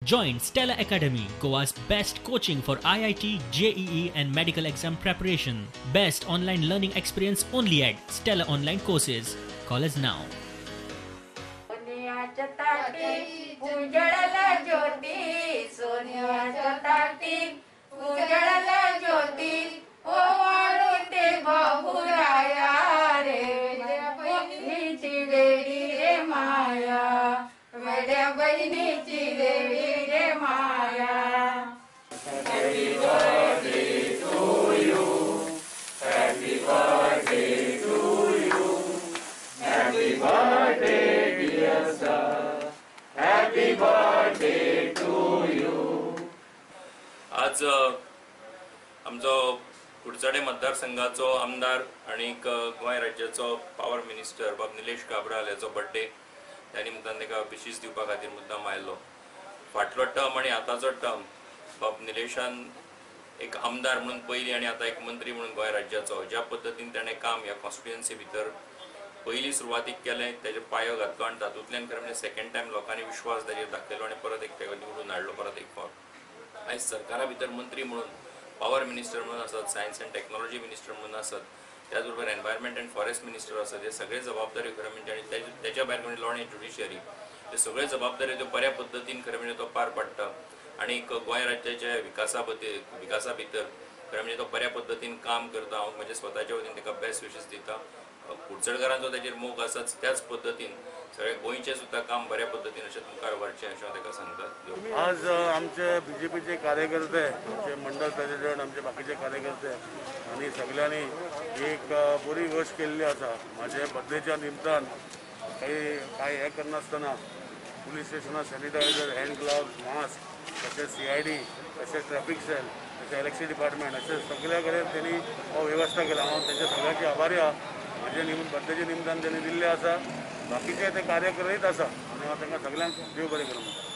Join Stella Academy, Goa's best coaching for IIT, JEE and medical exam preparation. Best online learning experience only at Stella Online Courses. Call us now. सोनियाच्या ताटी उजळला Jyoti, सोनियाच्या ताटी उजळला Jyoti, ओ वाळून ते बहुराया रे, बहिणीची वेडी रे माया, मेऱ्या बहिणीची देवी रे माया. Happy birthday to you, happy birthday to you, happy birthday dear sir, happy birthday to you. आज आमचो कुडचडे मतदारसंघाचो आमदार आनी गोंय राज्याचो पावर मिनिस्टर बाब निलेश काब्राल हाचो बर्थडे, त्या निमतान ताका विशीस दिवपा खातीर मुद्दाम आयलो. फाटलो टर्म आनी आतांचो टर्म बाब निलेशान एक आमदार म्हणून पयलीं आनी आतां एक मंत्री म्हणून गोंय राज्याचो ज्या पद्दतीन ताणें काम ह्या कॉन्स्टिट्युएन्सी भितर पयलीं सुरवातीक केलें, ताजेर पायो घातलो आनी तातूंतल्यान खरें म्हणजे सेकंड टायम लोकांनी विश्वास ताजेर दाखयलो आनी परत एक ताका निवडून हाडलो. परत एक फावट आयज सरकारा भितर मंत्री म्हणून, पावर मिनिस्टर म्हणून आसत, सायन्स अँड टॅक्नॉलॉजी मिनिस्टर म्हणून आसत, त्याच बरोबर एनवायरमेंट अँड फॉरेस्ट मिनिस्टर आसत, हे सगळे जबाबदारी खरें म्हणजे आनी तेच्या भायर म्हणजे लॉ अँड ज्युडिशियरी, हे सगळे जबाबदारी त्यो बऱ्या पद्दतीन खरें म्हणजे तो पार पाडटा आनी गोंय राज्याच्या विकासा भितर खरें म्हणजे तो बऱ्या पद्दतीन काम करता. हांव म्हज्या स्वताच्या वतीन ताका बेस्ट विशीस दिता. कुडचडकारांचो ताजेर मोग आसाच, त्याच पद्दतीन सगळे गोंयचें सुद्दां काम बऱ्या पद्दतीन अशें मुखार व्हरचें अशें हांव ताका सांगता. आज आमचे बीजेपीचे कार्यकर्ते, आमचे मंडळ प्रेसिडेंट, आमचे बाकीचे कार्यकर्ते आनी सगळ्यांनी एक बरी गोश्ट केल्ली आसा. म्हाजे बर्थडेच्या निमतान काही काय हें करनासतना पुलीस स्टेशनार सॅनिटायझर, हँड ग्लव्स, मास्क, तशेंच CID, तशेंच ट्रॅफिक सेल, तशें इलेक्ट्रिसिटी डिपार्टमेंट, अशें सगळ्या कडेन तेणी हो वेवस्था केला. हांव तेंच्या सगळ्यांचे आभारी आहा. म्हाजे बर्थडेच्या निमतान तेणी दिल्लें आसा, बाकीचे ते कार्य करीत आसा आनी हांव तांकां सगळ्यांक देव बरें करूं म्हणटा.